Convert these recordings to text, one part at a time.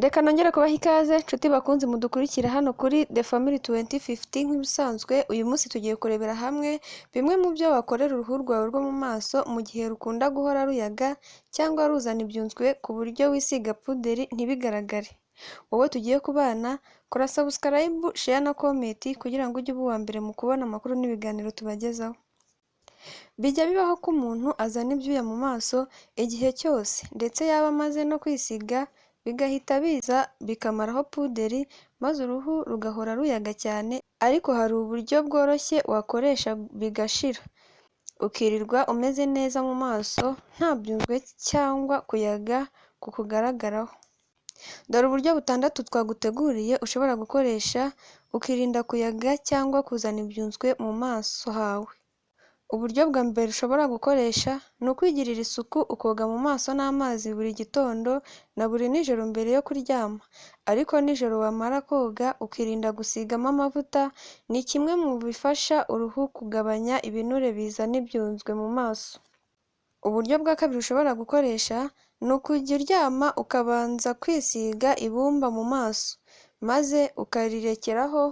Reka nongere kubaha ikaze nshuti bakunzi mudukurikira hano kuri The Family 2050. Nk'ibisanzwe, uyu munsi tugiye kurebera hamwe bimwe mu byo wakorera uruhu rwawe rwo mu maso mu gihe rukunda guhora ruyaga cyangwa ruzana ibyunzwe ku buryo wisiga puderi ntibigaragare. Wowe tugiye kubana, kora subscribe, share na comment kugira ngo ujye uba uwa mbere mu kubona amakuru n'ibiganiro tubagezaho. Bijya bibaho ko umuntu azana ibyuya mu maso igihe cyose, ndetse yaba amaze no kwisiga bigahita biza bikamaraho puderi, maze uruhu rugahora ruyaga cyane. Ariko hari uburyo bworoshye wakoresha bigashira, ukirirwa umeze neza mu maso nta byunzwe cyangwa kuyaga kukugaragaraho. Dore uburyo butandatu twaguteguriye ushobora gukoresha ukirinda kuyaga cyangwa kuzana ibyunzwe mu maso hawe. Uburyo bwa mbere ushobora gukoresha ni ukwigirira isuku, ukoga mu maso n'amazi buri gitondo na buri nijoro mbere yo kuryama. Ariko nijoro wamara koga ukirinda gusigamo amavuta. Ni kimwe mu bifasha uruhu kugabanya ibinure bizana ibyunzwe mu maso. Uburyo bwa kabiri ushobora gukoresha ni ukujya uryama ukabanza kwisiga ibumba mu maso, maze ukarirekeraho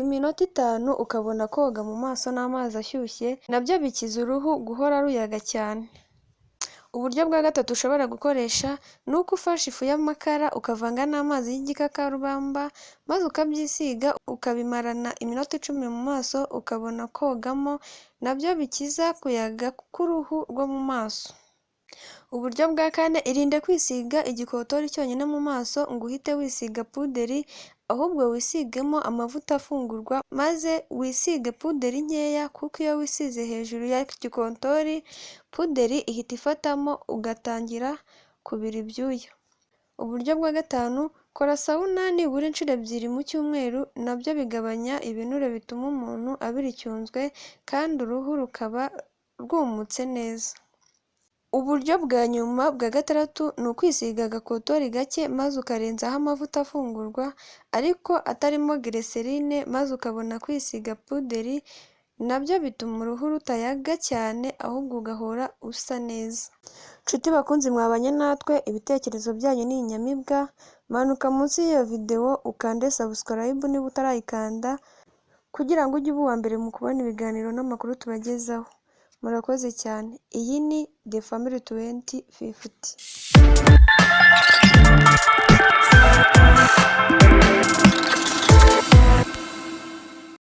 iminota 5, ukabona koga mu maso n'amazi ashyushye. Nabyo bikiza uruhu guhora ruyaga cyane. Uburyo bwa gatatu ushobora gukoresha ni uko ufashe ifu y'amakara ukavanga n'amazi y'igikakarubamba, maze ukabyisiga ukabimarana iminota 10 mu maso, ukabona kogamo. Nabyo bikiza kuyaga k'uruhu rwo mu maso. Uburyo bwa kane, irinde kwisiga igikotori cyonyine mu maso ngo uhite wisiga puderi, ahubwo wisigemo amavuta afungurwa maze wisige puderi nkeya, kuko iyo wisize hejuru y'igikotori puderi ihita ifatamo ugatangira kubira ibyuya. Uburyo bwa gatanu, kora sauna nibura inshuro 2 mu cyumweru. Nabyo bigabanya ibinure bituma umuntu abira icyunzwe kandi uruhu rukaba rwumutse neza. Uburyo bwa nyuma bwa gatandatu ni ukwisiga agakotori gake maze ukarenzaho amavuta afungurwa ariko atarimo glycerine, maze ukabona kwisiga puderi. Nabyo bituma uruhu rutayaga cyane ahubwo ugahora usa neza. Nshuti bakunzi mwabanye natwe, ibitekerezo byanyu ni inyamibwa. Manuka munsi y'iyo videwo ukande subscribe niba utarayikanda, kugira ngo ujye uba uwa mbere mu kubona ibiganiro n'amakuru tubagezaho. Murakoze cyane. Iyi ni The Family 2050.